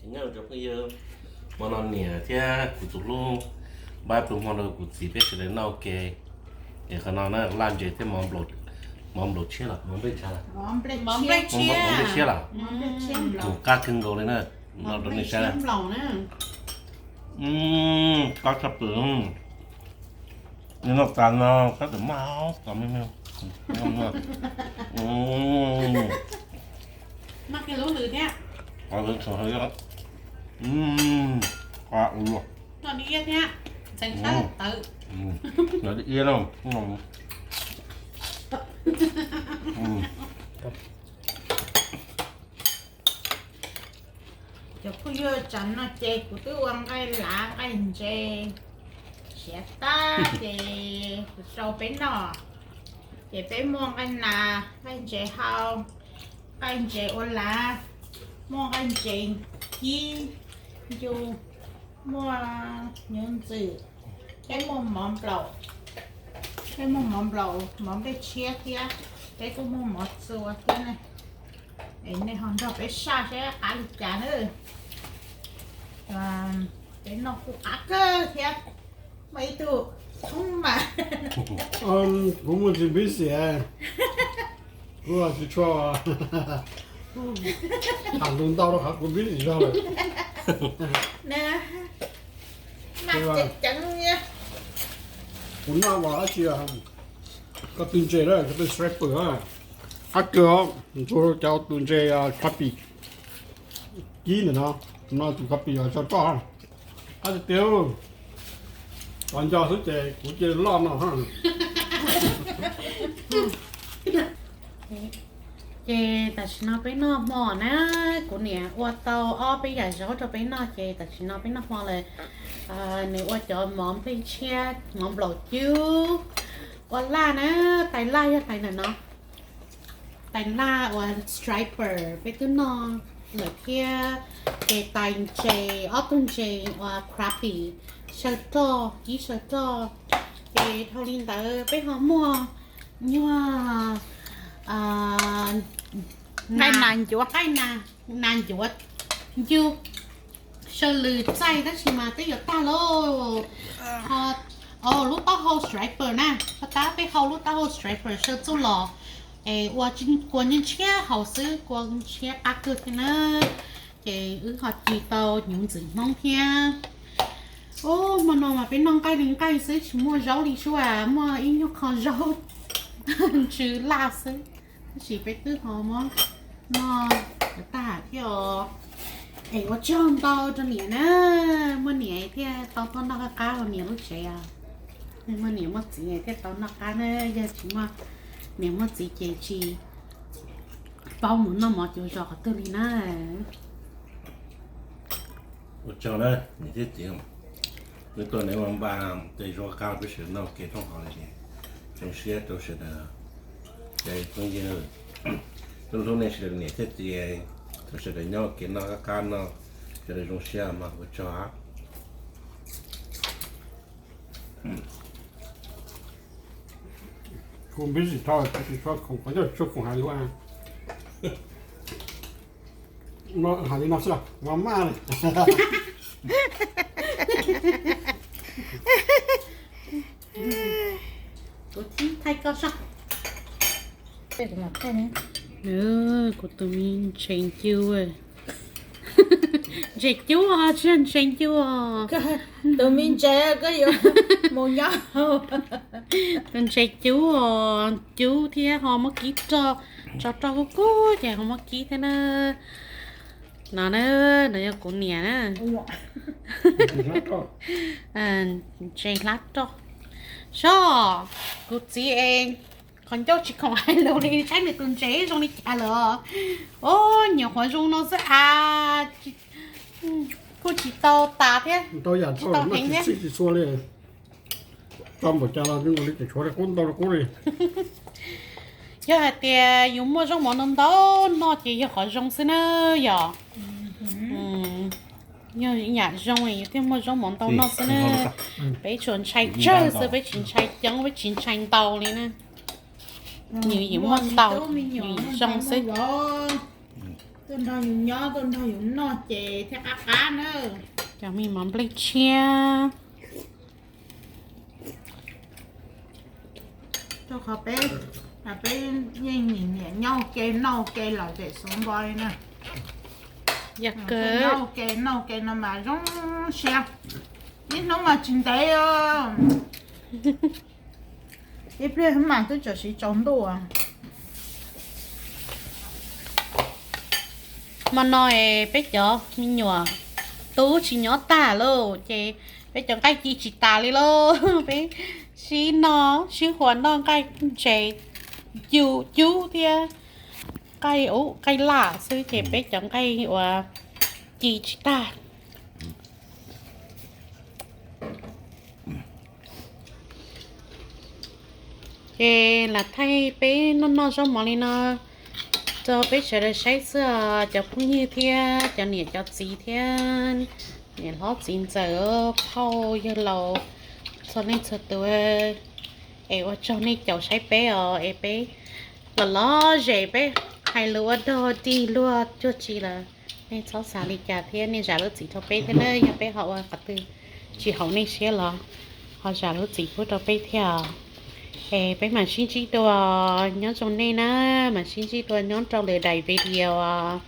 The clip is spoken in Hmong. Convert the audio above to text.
Nyob zoo cov phooj ywg, hmo no niam thiab kuv tus hlub npaj pluas hmo rau kuv txiv peb sawv daws noj ua ke. Es qhov no na laj ntses thiab mov nplaum tshiab los mov nplej tshiab los, mov nplej tshiab los, mus qab kawg nkaus li na, no rau nej saib. Qab tshaj plaws. Noj tas no tab tom maj maj me me. Maj kiag lub lwm thiab. Noj dib iab thiab, ntxeev sab tawv. Noj dib iab no. Cov phooj ywg, tsam no ces kuv twb ua nqaij lav nqaij ntses siav tag ces kuv rau peb noj. Ces peb muaj nqaij nas, nqaij ntses hau, nqaij ntses ua lav, muaj nqaij ntses cib ncu, muaj hnyuv ntxwm, peb muaj mov nplaum, peb muaj mov nplaum mov nplej tshiab thiab, peb kuj muaj mov txua thiab ne. Es nej ho nrog peb saj seb qab li cas na. Peb noj kuj qab kawg thiab. Muaj ib tug thoob mas, kuv muaj tsis busy, kuv tsis tshua tham lus ntau rau qhov kuv busy zog lawm. Kuv noj los dab tsi, koj tus ntses na, koj tus striper na, qab kawg, ntxuag cov tus ntses crappie kib ntawm no, no tus crappie tso roj, qab tiag tiag. Tos nco xwb ces kuv cia li loj no. Ces tam sim no peb noj hmo na, kuv niam ua tau ob peb yam zaub rau peb noj ces tam sim no peb noj hmo lawm. Nws ua cov mov nplej tshiab, mov nplaum cub, ua laj na, tais laj yog tais ntawm no. Tais laj uas striper peb twb noj lawm thiab. Ces tais ntses, ob tug ntses uas crappie, saw roj, ib saw roj. Ces dhau li ntawd peb ho muaj nyuag nqaij nas ncuav, nqaij nas ncuav ncu, saw lws txaij tab sis mas twb yuav tag lauj. Ho lub taub hau striper na, tab peb hau lub taub hau striper saw txuj los es ua kua ntshiab haus xwb, kua ntshiab qab kawg thiab na. Ces wb ho ci tau hnyuv ntxwm Hmoob thiab. Ub, hmo no mas peb noj nqaij li nqaij xwb tsis muaj zaub li sua, muaj ib nyuag qho zaub ntsw laj xwb. Tab sis peb twb ho muab noj tag thiab os. Es ua tsaug ntau rau niam na, muaj niam thiaj tau tuaj noj qab qab hauv niam lub tsev os. Muaj niam muaj txiv thiaj tau noj qab na, yog tsis muaj niam muaj txiv ces tsis paub mus noj mov cuv zos qhov twg li na. Ua tsaug na niam thiab txiv, wb tuaj neb ua npaj tej zoo qab peb sawv daws noj ua ke thoob haus li. Zoo siab rau sawv daws, cov phooj ywg, hlub hlub nej sawv daws niam thiab txiv, rau sawv daws nyob ua ke noj qab qab no, sawv daws zoo siab mas ua tsaug. Kuv npib sim tho, kuv tsis tshua khoom, qhov ncauj tsis tshua khoom hais lus. Hais li no xwb los maj maj li. Kuv thib thaij koj soj. Kuv tus me ntses ncu, ntses cub os, tsis yog ntses ncu os. Tus me ntses koj yuav mus nyob. Tus ntses cub os, cub thiab ho muab kib roj, tso roj kub kub ces ho muab kib thiab na. No na, no yog kuv niam na. Ntses hlab roj. Soj, kuv txiv es qhov ncauj tsis khoom hais lus li, saib nws tus ntses zoo li cas lawm. Os, nyuam qhuav zoo no xwb as, kuj tsis tau tas thiab, tsis tau heev thiab. Tso npaum cas los li ces tshuav li qub ntau li qub li. Yog hais tias yus muaj zaub mov ntau ntau noj ces yog qhov zoo xwb na yom. Yog yam zoo yus thiaj muaj zaub mov ntau noj xwb na. Peb tsuas ntshai tsawg xwb, peb tsis ntshai coob, peb tsis ntshai ntau li na. Yus yim muaj ntau, yus zoo xwb. Tuaj nrog yus nyob, tuaj nrog yus noj ces thiaj qab qab na. Cov me mov nplej tshiab. Rau qhov peb, peb yeej nyiam nyiam nyob ua ke noj ua ke lom zem xov npo li na. Yog kawg. Nyob ua ke noj ua ke no mas zoo siab, ib hnub mas tsis ntev os. Ib pliag mas twb txawm siv tsaus ntuj. Hmo no es peb cov me nyuam tub tsis nyob tag lauj, ces peb cov nqaij ci tsis tas li lauj. Peb sib noj sib huas noj nqaij ntses, cub thiab nqaij ub nqaij laj xwb ces peb cov nqaij uas ci tsis tag. Ces lam thaij peb noj noj zaub mov li no rau peb sawv daws saib xwb os, cov phooj ywg thiab cov niam cov txiv thiab niam hlob txiv ntxawm phauj yawg laus txhua leej txhua tus. Es ua tsaug nej caum saib peb os, es peb los lom zem peb hais lus ua dog dig luag cuag tsi lawm, nej txhob xav li cas thiab nej zam lub txim rau peb thiab na, yog peb ho ua qhov twg tsis haum nej siab los ho zam lub txim pub rau peb thiab. Es peb mam sib ntsib dua, nyob zoo nej na, mam sib ntsib dua nyob rau lwm daim video os.